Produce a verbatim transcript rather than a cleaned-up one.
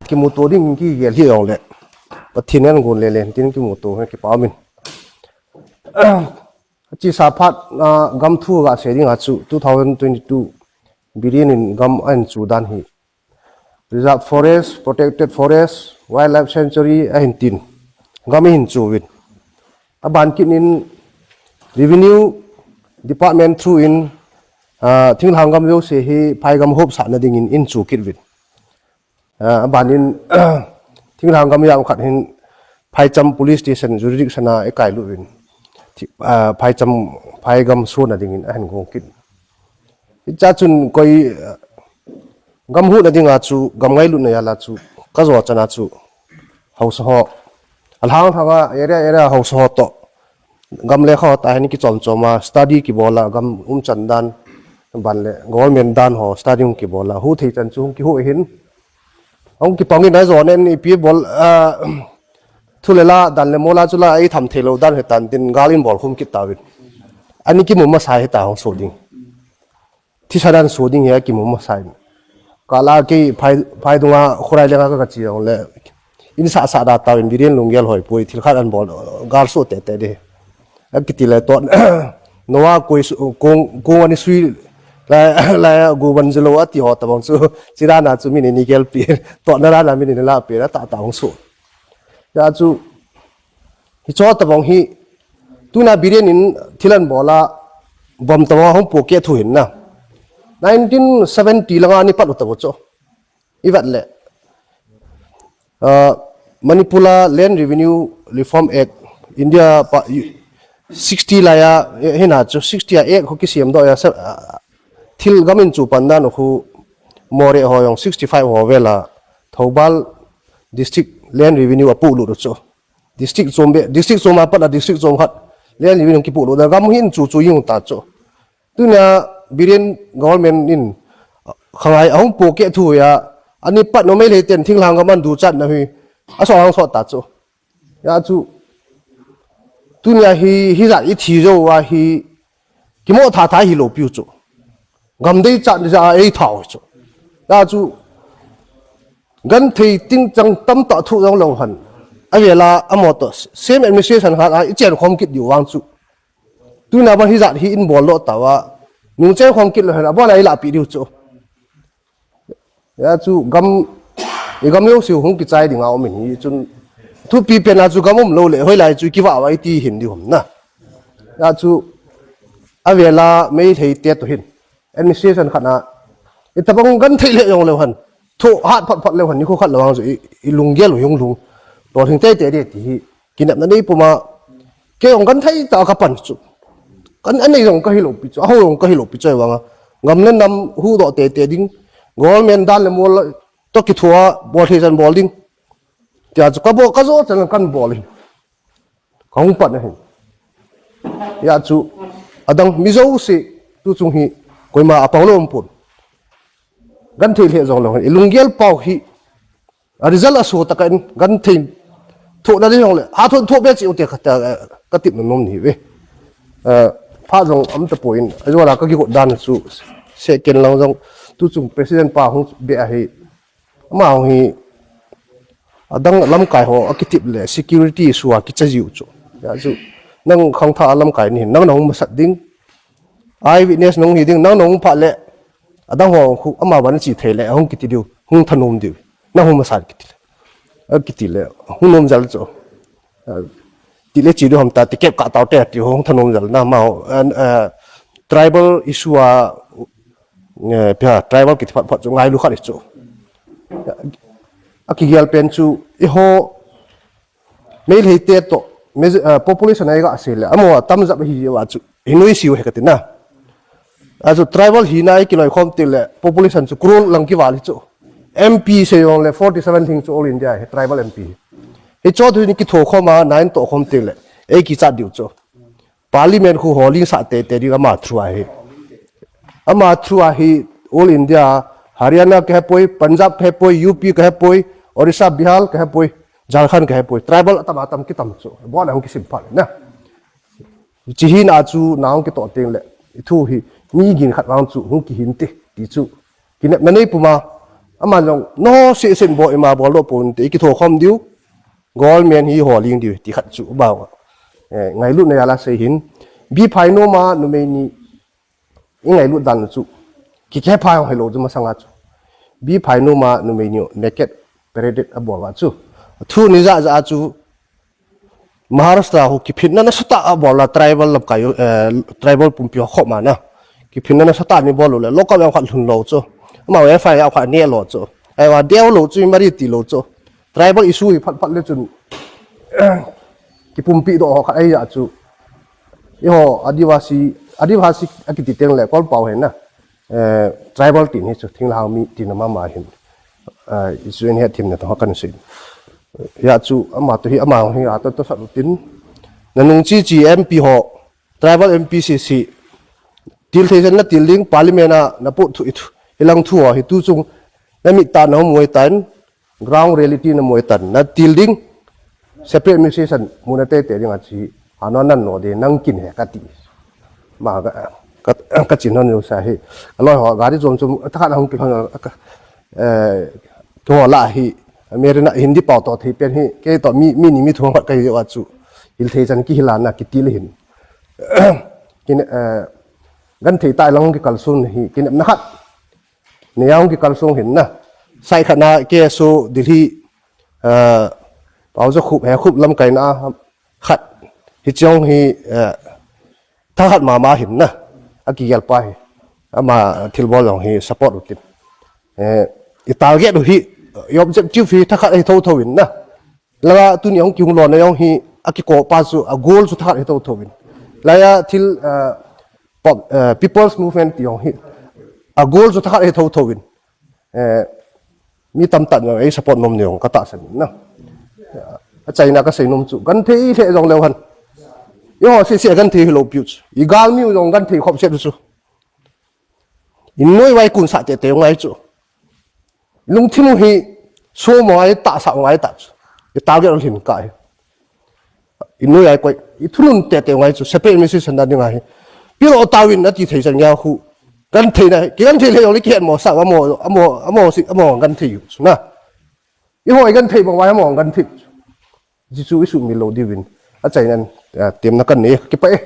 kimuto ding kigel hi jongle, Pathen in gon lele tin kimuto hi kipa umin. Achesa phat a gam thu gasei ding a chu two thousand twenty-two Biren in gam ahin chu dan hi Reserve Forest, Protected Forest, Wildlife Sanctuary ahin tin, gam ahin chu uvin. Aban kit in Revenue Department through in, ah, thinglhang gam jouse hi phaigam hopsahna dingin ahin chu kit uvin. Ah, aban in thinglhang gam jat khat hin Phaicham Police Station jurisdiction a eikai lut uvin. Thi-, ah, Phaicham, phaigam sona dingin ahin gong kit. Hiche chun koi, ah, gam huhna dinga chu, gam ngailutna jal a chu, kajo chan a chu, haosa ho, alhang lhang a area area haosa ho toh, gam le kha ho tah hin kichom chom a study kibol a, gam umchan dan, ban le government dan ho study hung kibol a, huhthei chan chu hung kihuh ahin. Hung kipang in ajo nen ipi bol, ah, thu le la, dan le mol a chu la, eitham thei lou dan hitan tin gal ahin bol khum kit tauvin. Ani kimu masa hita hung so ding. Thisa dan so ding hi akimu masa in. Kala kei phai, phai dunga khurai lenga ka, kache jongle, in sah sah da tauvin, Biren lunggel hoi poi, thil khat ahin bol, gal so tete ding. Akiti le tot, noa koi su, kong, kong ani sui, la, la, go ban jelo ati ho tabang chu, hiche dan a chu min eini gelpi, totna dan a min eini lapi, atah tah hung so. Hijeh chun, hiche tabang hi, tuna Biren in thil ahin bol a, bomb tabang hung pohkeh thu hin na. Nineteen seventy langa ani pat u tabang chu. Ivet le. Ah, Manipur a Land Revenue Reform Act, India pa, sixty lai a, eh, hina chu sixty a Act ho kisem doh a, se-, ah, thil gam in chu pan dan u khu Moreh ho jong sixty-five ho vel a, Thoubal District Land Revenue apohlut u chu. District chom be, district chom a pat a district chom khat. Land Revenue kipohlut a gam hin chu chu jing u ta chu. Tunia Biren government in khangai ahung pohkeh thu a, ani pat u Meitei ten thinglhang gam ahin duchatna hi, asot hang sot ta chu. Hijeh chun, tunia hi, hijat ithi jou a hi, kimo tha tha hilou piu chu. Gam deichat ja a eitha u chu. Hijeh chun, genthei tingchang tamtah thu jong lou hen. Avel a, amaho toh, same administration khat a, ichen khom kit diu vang chu. Tuna ban hijat hi in bol lou tauva, nungchen khom kit lou hen, abon a ilahpi diu chu. Hijeh chun gam, igam jouse hung kichai ding a um in hi chun. Thupi pen a chu gam um lou le, hoilai chu kivah uva iti hin ding ham na. Hijeh chun, avel a Meitei te toh hin. Administration khat a, itobang genthei le jong leu hen. Thoh hat phat phat leu hen, nikho khat lou vang chu i, ilunggel u hung lung. Lolhing teitei ding ti hi. Kinepna nei puma, kei jong genthei tah a kapan chu. Kan anei jong kahi lou pi chu, aho jong kahi lou pi chu ahivang a. Gam le nam huhdoh teitei ding, government dan le mol toh kithoa, bol thei chan bol ding. Tia chu kabol, kajo chan kan bol in. Kahung pan ahi. Hijeh chun, adang mi jouse, tuchung hi, koima apao lou um pon. Genthei le jong leu hen, ilunggel pau hi, a result aso tah a in genthei thoh na ding jong le, hatah in thoh be cheh u te kati, eh, katipna nom ahi ve. Eh, phat jong um tapon, ajou la kakigot dan chu second lang jong tuchung president pa hung be ahi. Ama hung hi adang lamkai ho akitep le security issue a kicha jiu chu. Hijeh chun nang khangthah a lamkai nahin, nang nahung masat ding. Eyewitness nahung hi ding, nang nahung phat le, adang ho khu, ama vang a che thei le, hung kiti diu, hung thanom diu, nahung masat kiti le. Akiti le, hung nom jal chu. Ah, ti le che diu ham ta, ti kep kah tau te, ti hung thanom jal na, amaho, ah, ah, tribal issue a, eh, pia, tribal kiti phat phat chu, ngailu khat chu. Akigel pen chu, eiho, Meitei te toh, me-, ah, population a iga sei le, amaho atamjo hi jeh uva chu, hinoi sei u ahi kati na. Achu tribal hina a ikiloi khom teng le, population chu crore lang kival hi chu. M P sei jong le forty seven lhing chu All India hi, tribal M P hi. Hicho thu in kitho khom a, nine toh khom teng le, eikichat diu chu. Parliament khu holding sah teitei ding ama through ahi. Ama through ahi, All India, Haryana kahe poi, Punjab kahe poi, U P kahe poi, Orissa, Bihar kahe poi, Jharkhand kahe poi. Tribal atam atam kitam chu. Bon a hung kisim phat na. Hiche hina chu nahung kitoh teng le, ithu hi, mi gin khat vang chu hung kihin te, ti chu. Kinepna nei puma, Ama jong no se sen bo ima bol lo pon te ikitho khom diu. Government hi ho ling diu ti khat chu ba. Eh, ngailutna jal a sei hin. Bi phai nom a numei ni i ngailut dan chu. Kikhe phai hong hilo chu masanga chu. Bi phai nom a numei ni naked paraded a bol va chu. Thu ni ja ja chu. Maharashtra ho kiphinna nasatah a bol a tribal lamkai, eh, tribal pumpi ho khoma na. Kiphinna nasatah ni bol le local yang khat lhun lo chu. Ama F I R khat ne lo chu. Ai wa deu lo chu mari ti lo chu. Tribal issue hi phat phat le chun. Kipumpi do ho khat ai ya chu. Iho Adivasi, Adivasi akiti teng le kol pau hen na. Eh, tribal tin hi chu thinglhang mi tin ama ma hin. Eh, issue ni thim na to kan sei. Ya chu ama to hi ama hi a to to sa tin. Nanung chi chi M P ho, tribal M P C C. Til thei jan na til ding parliament a na pu thu i thu. Ilang thu ho hi tu chung na mit ta na hom wei tan. Ground reality na moi tan na til ding separate administration muna te te ding a chi ano nan no de nang kin he ka ti ma ka ka, ka chin hon sa hi aloi ho gari jom jom ta na hung ki hon ka eh to la hi Amerina Hindi pau to thei pen hi ke to mi mi ni mi thong ka yo chu il thei chan ki hilana ki til hin kin eh gan thei tai lang ki kalsun hi kin na khat Neyang ki kalsung hin na. Sai khat na K S O Delhi, eh, pau jo khup he khup lam kai na khat. Hi chong hi, eh, tha khat mama hin na. A ki yal pa hi. Ama thil bol jong hi support utin. Eh, i target u hi, i objective hi tha khat hi tho tho in na. Langa tuni hung kihung lona jong hi a kiko pa chu a goal chu thakhat hi tho tho in. Laya thil, uh, pop, uh, people's movement ti jong hi a goal chu thakhat hi tho tho in. Eh, mi tam tan jong ei support nom ni jong ka tahsan na. A China ka sei nom chu gan thei hle jong leu han. Yo si si gan thei hi lo piu chu. I gal mi jong gan thei khop se chu. I noi vai kun sa te te ngai chu. Lungthim u hi so mo ai ta sa ngai ta chu. I target lhin ka hi. I noi ai koi i thulun te te ngai chu separate administration da ding ahi. Pilo tawin na ti thei chan ngai khu. Kan thei na ki kan thei le yong le ki het mo sa mo mo mo si mo kan thei chu na. I hoi kan thei bang vai mo kan thei. Jisu isu mi lo diwin. A chainan, ah, tiam na kan nei ki pa e.